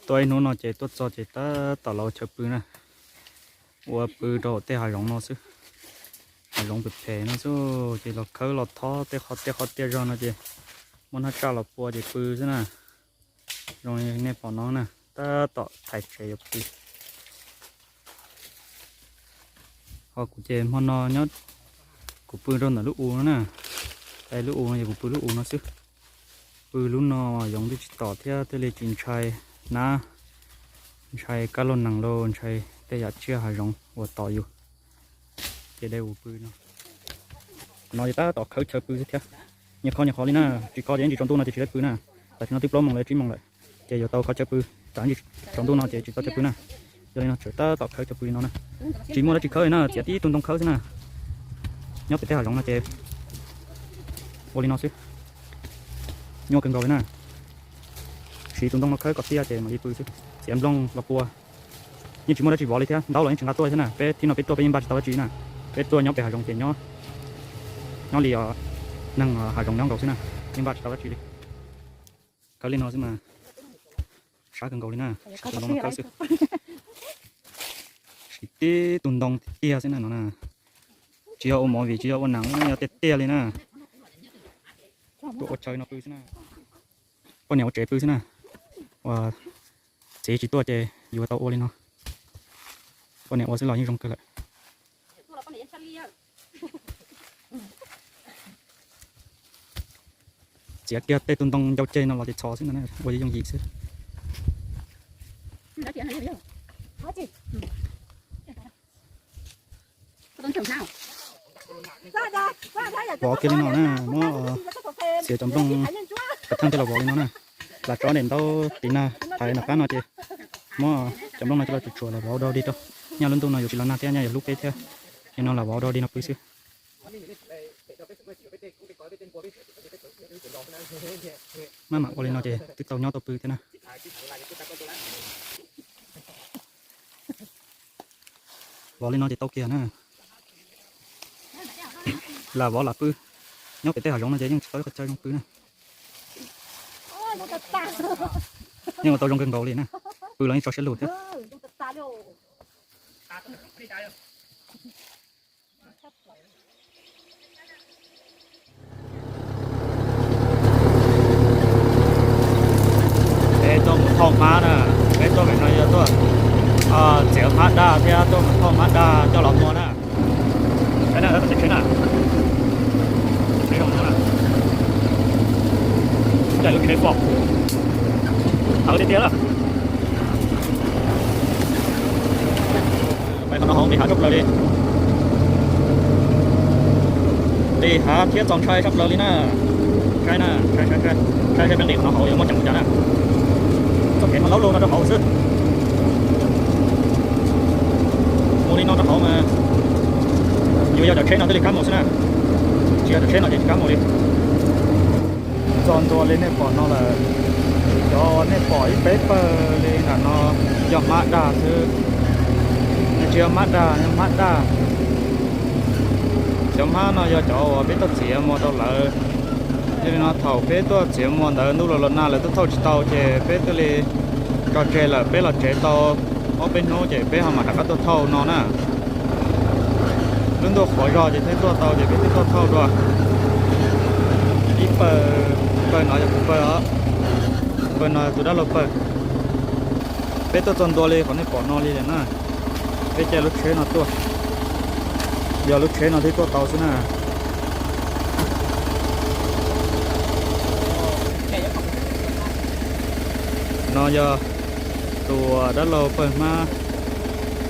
Tuaj ib hnub no ces tuaj txog ces tab tom los chaw pw na. Ua pw rau tej hav zoov no xwb. Hav zoov phem phem no xwb ces los khawb los thob tej qhov tiaj qhov tiaj zog no ces muab hnab tsaj los pua ces pw xwb na. Zoo li nej pom no na, tab tom thaiv tsev yuav pw. Ho kuv ces hmo no nyob, kuv pw rau ntawm lub u no na. Lub u no ces kuv pw lub u no xwb. Pw lub no yoov twb tsis tom thiab thiaj li tsis ntshai hnab, ntshai kab lauj nees los ntshai tej yam tsiaj hav zoov uas tom yus. Ces de u pw no. No ces tab tom khawb chaw pw xwb thiab. Nyias kho nyias qhov li na, tsis kho ces ib ntsis tsaus ntuj no ces tsis tau pw na. Tam sim no twb plaub moos lawm tsib moos lawm, ces yuav tau khawb chaw pw, tsam ib ntsis tsaus ntuj no ces tsis tau chaw pw na. Yog li no tseem tab tom khawb chaw pw li no na. Tsis muaj dab tsi khawb li na, txiav tib tug ntoo khawb xwb na. Nyob pem tej hav zoov no ces ua li no xwb. Nyuaj kawg nkaus li na. Siv tus ntoo no khawb kom tiaj ces mam li pw xwb. Txiav nplooj los pua. Yeej tsis muaj dab tsi vov li thiab, ntaub los yeej tsis nqa tuaj thiab na. Peb thib no peb tuaj peb yeej npaj tsis tau dab tsi na. Peb tuaj nyob pem hav zoov ces nyob li neeg hav zoov nyob nkaus xwb na, yeej npaj tsis tau dab tsi li. Khawb li no xwb mas sab kawg nkaus li na. Siv tib tug ntoo tiag tiag xwb na no na. Tsis yog ua movie, tsis yog ua nees, yog tiag tiag li na. Tuaj ua chaw no pw xwb na. Poj niam ua tsev pw xwb na. Ua txiv tsis tuaj ces yuav tau ua li no. Poj niam ua xwb los yeej zoo kawg lawm. Txiav kiag tej tug ntoo ncau ceg no los ces txhos xwb ntag, ua yooj yim xwb. Vov kiag li no na, muab txiav cov nplooj, cov theej tej los vov li no na. Lam tso daim ntaub tiv nag thaiv nram qab no ces muab cov nplooj no coj los tsuam tsuam los vov ua dog dig rau. Nyaj lub ntuj no yuav tsis los nag thiab, nyaj yuav hlub peb thiab, yog no los vov ua dog dig no pw xwb. Maj mam ua li no ces twb tau nyob tau pw thiab na. Vov li no ces tau kiag na. Lam vov lam pw. Nyob pem tej hav zoov no ces yeej tsis tau ib qho chaw zoo pw na. Yeej ua tau zoo kawg nkaus li na. Pw los yeej tso siab lug thiab. Peb tuaj mus thauj hmab na, peb tuaj pem no yog tuaj txiav hmab daj thiab tuaj mus thauj hmab daj coj los muag na. Saib na, tab tom tsheb na, tsheb zoo no na, caij lub tsheb fom tawv tiag tiag lawm. Peb qhov no hauv nqis hav tshaj plaws li, nqis hav thiab txaus ntshai tshaj plaws li na. Saib na, saib saib saib peb nqis qhov no hauv yuav muaj ceem li cas na. Txoj kev no laub lug no rau hauv xwb. Mus li no rau hauv mas yuav yog cov tsheb no thiaj li kab mus xwb na, tsis yog cov tsheb no ces tsis kab mus li. Txog ntua li nej pom no lawm, cov nej pom ib peb pawg li nram no yog hmab daj xwb, nws tsis yog hmab daj, yog hmab daj. Cov hmab no yog cov uas peb tuaj txiav muag rau lawv. Yog li no thaum peb tuaj txiav muag ntawd ntuj los los nag lawv tuaj thauj tsis tau ces peb thiaj li tso tseg lawm, peb los tsev tau ob peb hnub ces peb ho mam rov qab tuaj thauj no na. Lub ntuj qhuav zog ces thiaj tuaj tau ces peb thiaj tuaj thauj dua. Ib pawg, pawg no yog kuv pawg os, pawg no tus dab laug pawg. Peb tuaj txog ntua li qhov nej pom no li lawm na. Peb caij lub tsheb no tuaj, yog lub tsheb no thiaj tuaj tau xwb na. No yog tus dab laug pawg hmab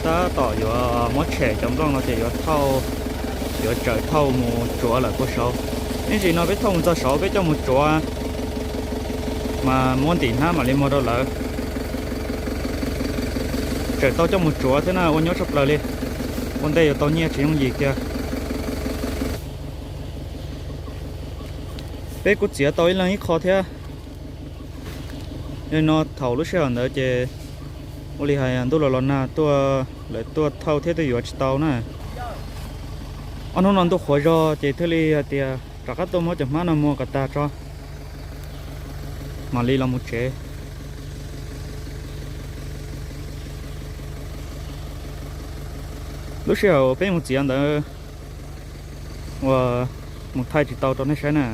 tab tom yuav muab tshem cov nplooj no ces yuav thauj, yuav tsawm thauj mus tsuav lawm puag saud. Ib ntsis no peb thauj mus txog saud peb coj mus tsuav mas muab ntim hnab mam li muag rau lawv. Tsawm tau coj mus tsuav thiab na, ua nyuaj tshaj plaws li. Ua ntej yuav tau nyiaj tsis yooj yim kiag. Peb kuj txiav tau ib leeg ib qho thiab. Yog li no thaum lub sij hawm ntawd ces ua li hais ntuj los los nag tuaj, lawv tuaj thauj thiab tuaj yuav tsis tau na. Ob hnub no ntuj qhuav zog ces thiaj li hais tias rov qab tuaj muab cov hmab no muag kom tag tso mam li los mus tsev. Lub sij hawm peb mus txiav ntawd uas mus thaij tsis tau rau nej saib na,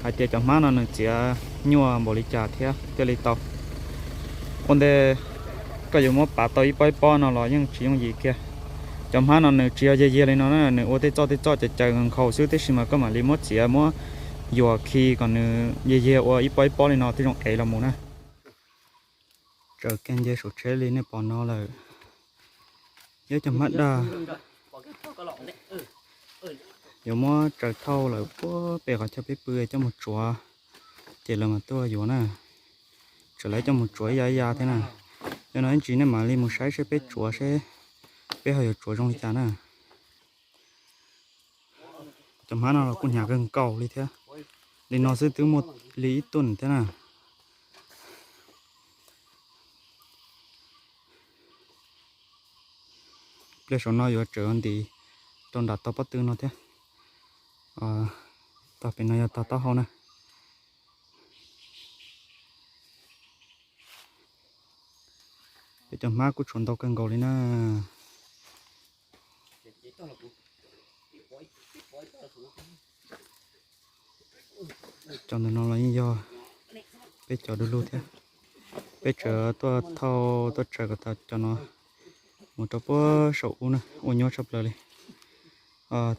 hais tias cov hmab no nws txiav nyuaj npaum li cas thiab thiaj li tau. Ua ntej koj yuav muab pav tau ib pob ib pob no los yeej tsis yooj yim kiag. Cov hmab no nws tsis yog yiag yiag li no na, nws ua tej txoj tej txoj caws caws nkhaus xwb, tiam sis mas koj mam li muab txiav muab yuam khi kom nws yiag yiag ua ib pob ib pob li no thiaj zoo ev los mus na. Tsaws kiag nce saum tsheb li nej pom no lawm. Yog cov hmab daj yuav muab tsaws thauj lawm puag pem qhov chaw peb pw coj mus tsuav, ces lawv mam tuaj yuav na. Tseem lawv coj mus tsuav ib yam ib yam thiab na. Yog no ib ntsis nej mam li mus saib seb peb tsuav seb peb ho yuav tsuav zoo li cas na. Cov hmab no los kuj hnyav kawg nkaus li thiab. Li no xwb twb muaj li ib tuj thiab na. Pliag saum no yuav tseem ntim rau nram tog pob tw no thiab. Tog pem no yog tog taub hau na. Peb cov hmab kuj tshuav ntau kawg nkaus li na. Cov ntawm no los yeej yog peb cov du lug thiab. Peb tseem tuaj thauj tuaj tsaws kom tau cov no mus rau puag saum ub na, ua nyuaj tshaj plaws li.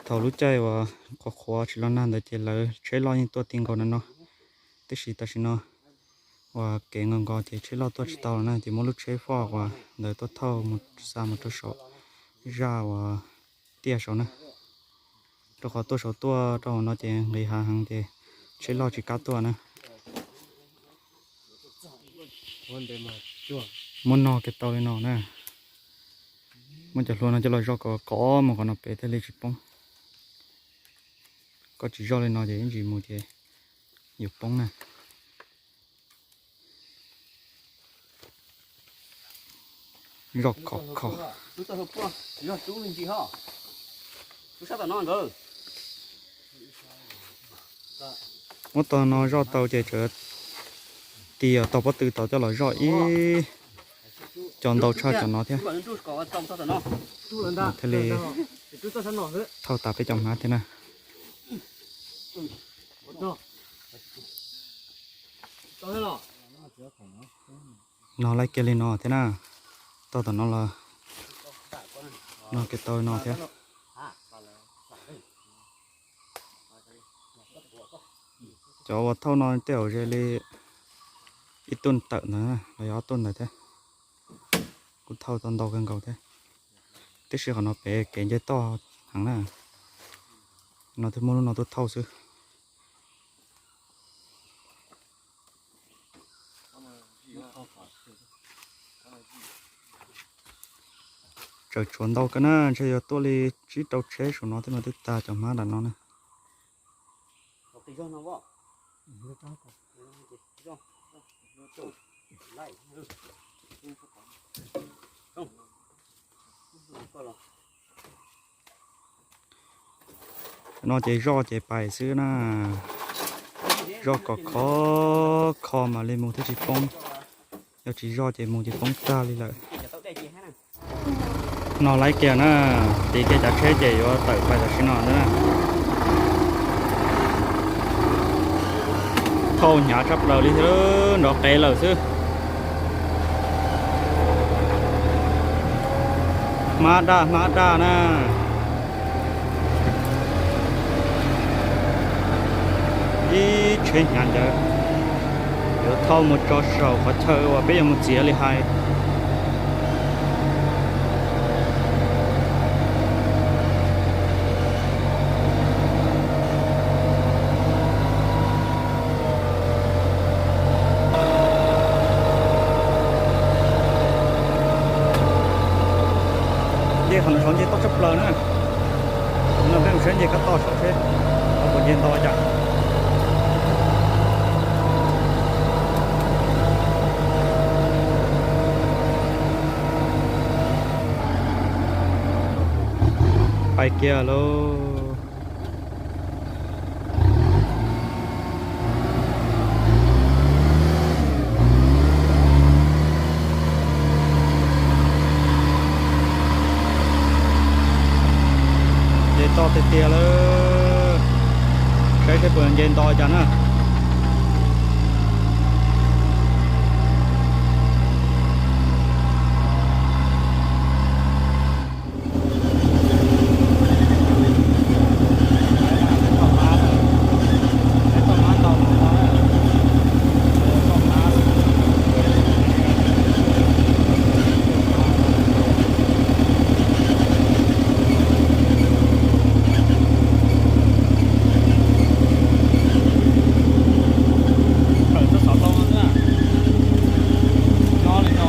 Thaum lub caij uas qhuav qhuav tsis los nag ntawd ces lawv tsheb loj yeej tuaj ti nkaus no no, tiam sis tam sim no uas kev nkaus nkaus ces tsheb loj tuaj tsis tau lawm na, ces muab lub tsheb foj uas ntawd tuaj thauj mus xa mus rau saum zaj uas tiaj saud na. Rau qhov tuaj saud tuaj rau hauv no ces nqis hav heev ces tsheb loj tsis kam tuaj na. Muab no kev tau li no na. Muab cov hlua no coj los zoj kom kov mus qhov no pem thiaj li tsis poob. Koj tsis zoj li no ces ib ntsis mus ces yuav poob na. Zoj khov kho. Muab tog no zoj tau ces tseem ti tog pob tw tod coj los zoj ib co ntau tshaj cov no thiab. Thiaj li thauj tas peb cov hmab thiab na. No laib kiag li no thiab na. Tog tom no los no kev tau no thiab. Cov uas thauj no tej zaum ze li ib tuj tawm ntawd los yog ob tuj ntawd thiab. Kuj thauj tau ntau kawg nkaus thiab. Tiam sis qhov no pem kev nce toj heev na. No twb muab lub no tuaj thauj xwb. Tseem tshuav ntau kawg na, ntshe yuav tuaj li tsib rau tsheb saum no thiab mas twb tag cov hmab nram no na. No ces zoj ces pais xwb na. Zoj kom khov kho mam li mus thiaj tsis poob. Yog tsis zoj ces mus ces poob tag li lawm. No laib kiag na, tiv kiag cov tsheb ces yuav tawm pais tam sim no na. Thauj hnyav tshaj plaws li thiab, nrov qev lawm xwb. Hmab daj, hmab daj na. Ib tsheb hnyav ntawd yuav thauj mus tso saum qhov chaw uas peb yuav mus txiav li hais. Nce qhov no saud nce toj tshaj plaws na. No peb mus saib nce kab toj saud seb puas nce ntau cas. Pais kiag lauj. Tiag lawm, saib seb puas nce nto cas na. Tawm txoj xov tooj no xwb na. Nyob li no.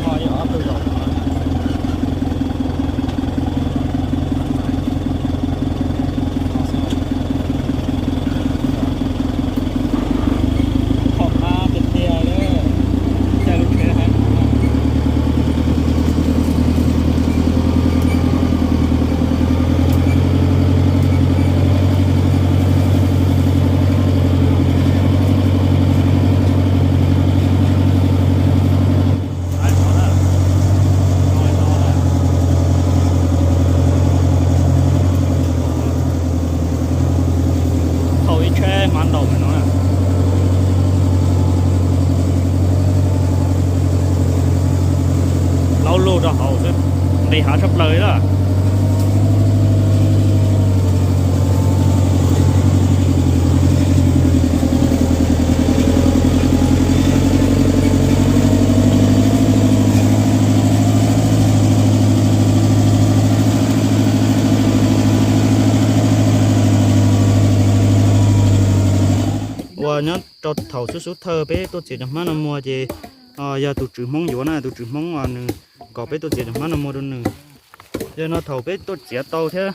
Ho yog ob tug zaum no. Qhov qab tiag tiag li, caij lub tsheb heev. Thauj ib tsheb hmab ntaus no na. Laub lug rau hauv xwb, nqis hav tshaj plaws li lawm. Uas nyob rau thaum xub xub thawj peb tuaj txiav cov hmab no muag ces yog tus tswv Hmoob yuav na, tus tswv Hmoob uas nws kom peb tuaj txiav cov hmab no muag rau nws. Yog no thaum peb tuaj txiav tau thiab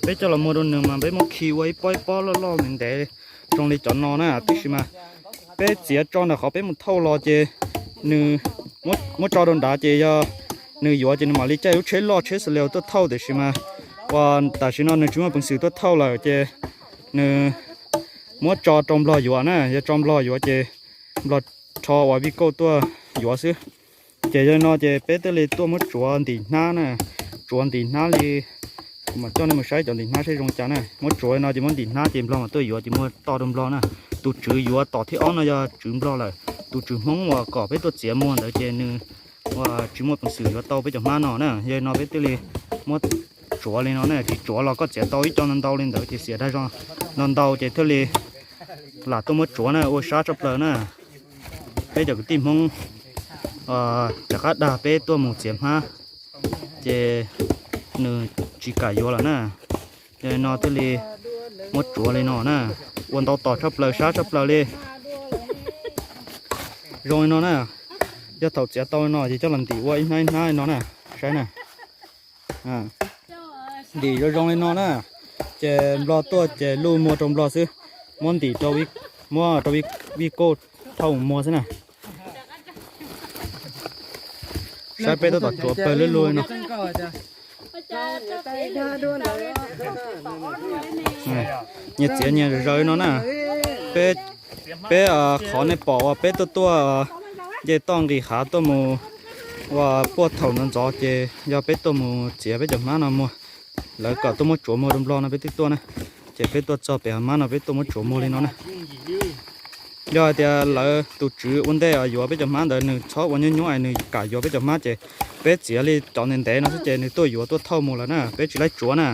peb coj los muag rau nws mas peb muab khi ua ib pob ib pob loj loj ntev ntev zoo li cov no na, tab sis mas peb txiav tso ntawm qhov peb mus thauj los ces nws muab tso rau nrad ces yog nws yuav ces nws mam li caij lub tsheb loj tsheb xas lees tuaj thauj, tiam sis mas uas tam sim no nws tsis muaj peev xwm tuaj thauj lawm ces nws muab tso rau nplog yuav na, yog tso nplog yuav ces nplog rho uas vij kauj tuaj yuav xwb. Ces yog no ces peb thiaj li tuaj muab tsuav ntim hnab na, tsuav ntim hnab li, kuv mam coj nej mus saib cov ntim hnab seb zoo cas na. Muab tsuav li no ces muab ntim hnab ces nplog mam tuaj yuav ces muab to rau nplog na. Tus tswv yuav tom thib ob no yog tswv nplog lawm. Tus tswv Hmoob uas kom peb tuaj txiav muag ntawd ces nws uas tsis muaj peev xwm yuav tau peb cov hmab no na. Yog li no peb thiaj li muab tsuav li no na, tsis tsuav los koj txiav tau ib co ntau ntau li ntawd ces xiam dag zog ntau ntau ces thiaj li lam tuaj muab tsuav na, ua sab tshaj plaws na. Peb cov kwv tij Hmoob rov qab dag peb tuaj mus txiav hmab ces nws tsis kam yuav lawm na. Yog li no thiaj li muab tsuav li no na, ua ntau tom tshaj plaws sab tshaj plaws li. Zoo li no na, yog thaum txiav tau li no ces coj los ntim ua ib hnab ib hnab li no na, saib na. Ntim zoo zoo li no na, ces nplog tuaj ces luj muag rau nplog xwb, muab ntim rau, muab rau vij kauj thauj mus muag xwb na. Saib peb tab tom tsuav pawg lub lug li no. Nyias txiav nyias zaws li no na. Peb, peb qhov nej pom uas peb tuaj tuaj nce toj nqis hav tuaj mus ua puaj thaum ntxov ntxov ces yog peb tuaj mus txiav peb cov hmab no muag. Lawv kom tuaj muab tsuav muag rau nplog no peb twb tuaj na, ces peb tuaj txog pem hav hmab no peb tuaj muab tsuav muag li no na. Yog hais tias lawv tus tswv ua ntej yuav peb cov hmab ntawd nws txhob ua nyuab nyuab es nws kam yuav peb cov hmab ces peb txiav li cov ntev ntev no xwb ces nws tuaj yuav tuaj thauj mus lawm na, peb tsis laib tsuav na.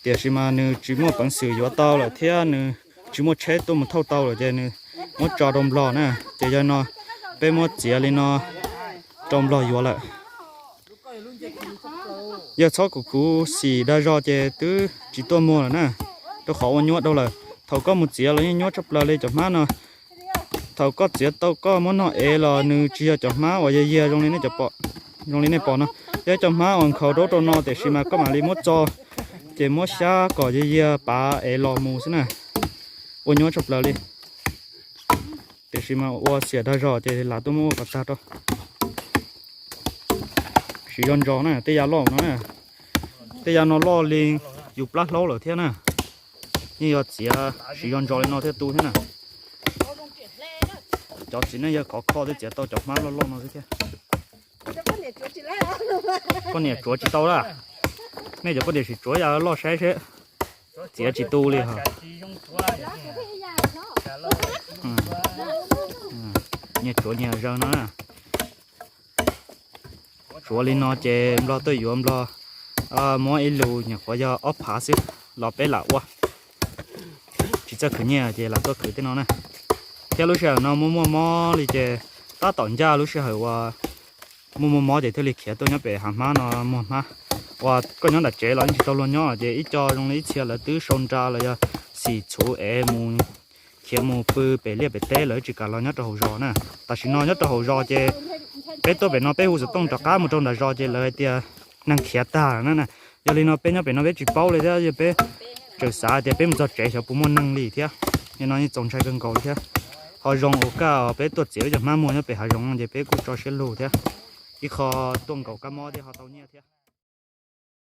Tiam sis mas nws tsis muaj peev xwm yuav tau lawm thiab nws tsis muaj tsheb tuaj mus thauj tau lawm ces nws muab tso rau nplog na. Ces yog no peb muab txiav li no rau nplog yuav lawm. Yog txhob kuv kuv xim dag zog ces twb tsis tuaj muag lawm na, rau qhov ua nyuab dhau lawm. Thaum koj mus txiav los yeej nyuab tshaj plaws li cov hmab no. Thaum koj txiav tau koj muab nog ev los nws tsis yog cov hmab uas yiag yiag zoo li nej cov pom, zoo li nej pom no. Yog cov hmab uas nkhaus rau rau no tiam sis mas koj mam li muab txo, ces muab xyab kom yiag yiag pav ev los mus xwb na. Ua nyuab tshaj plaws li. Tiam sis mas ua xiam dag zog ces lam tuaj muab ua kom tag rau. Siv zog ntsos na, tej yav loj no na. Tej yav no loj li yus plab hlaub lawm thiab na. Yeej yog txiav siv zog ntsos li no thiaj tu thiab na. Cov txiv neej yawg khov kho thiaj txiav tau cov hmab loj loj no xwb thiab. Poj niam tsuav tsis tau lawm. Nej cov poj niam sim tsuav yam loj saib seb. Txiav tsis tu li hos. Nyias tsuav nyias zaws no na. Tsuav li no ces nplog tuaj yuav nplog muab ib lus nyuam qhuav yog ob phav xwb los peb lam ua. Tsis txawj khwv nyiaj ces lam tuaj khwv tej no na. Thiab lub sij hawm no muaj muaj mob li ces tab tom ncaj lub sij hawm uas muaj muaj mob ces thiaj li khiav tuaj nyob pem hav hmab no muag hmab. Uas koj nyob nram tsev los yeej tsis tau luag nyob ces ib co zoo li ib txhia lawv twb sau nra los yog xim txhuv es mus khiav mus pw pem liaj pem teb, lawv tsis kam los nyob rau hauv zos na. Tam sim no nyob rau hauv zos ces peb tuaj pem no peb hu xov tooj rov qab mus rau nram zos ces lawv hais tias neeg khiav tag na. Yog li no peb nyob pem no peb tsis paub li thiab, yog peb tseem xav tias peb mus txog tsev xyov puas muaj neeg li thiab. Yog no yeej txaus ntshai kawg nkaus li thiab. Ho zoo ua kaj peb tuaj txiav ib co hmab muag nyob pem hav zoov ces peb kuj tso siab lug thiab. Ib qho tuaj nkaum kab mob thiab ho tau nyiaj thiab.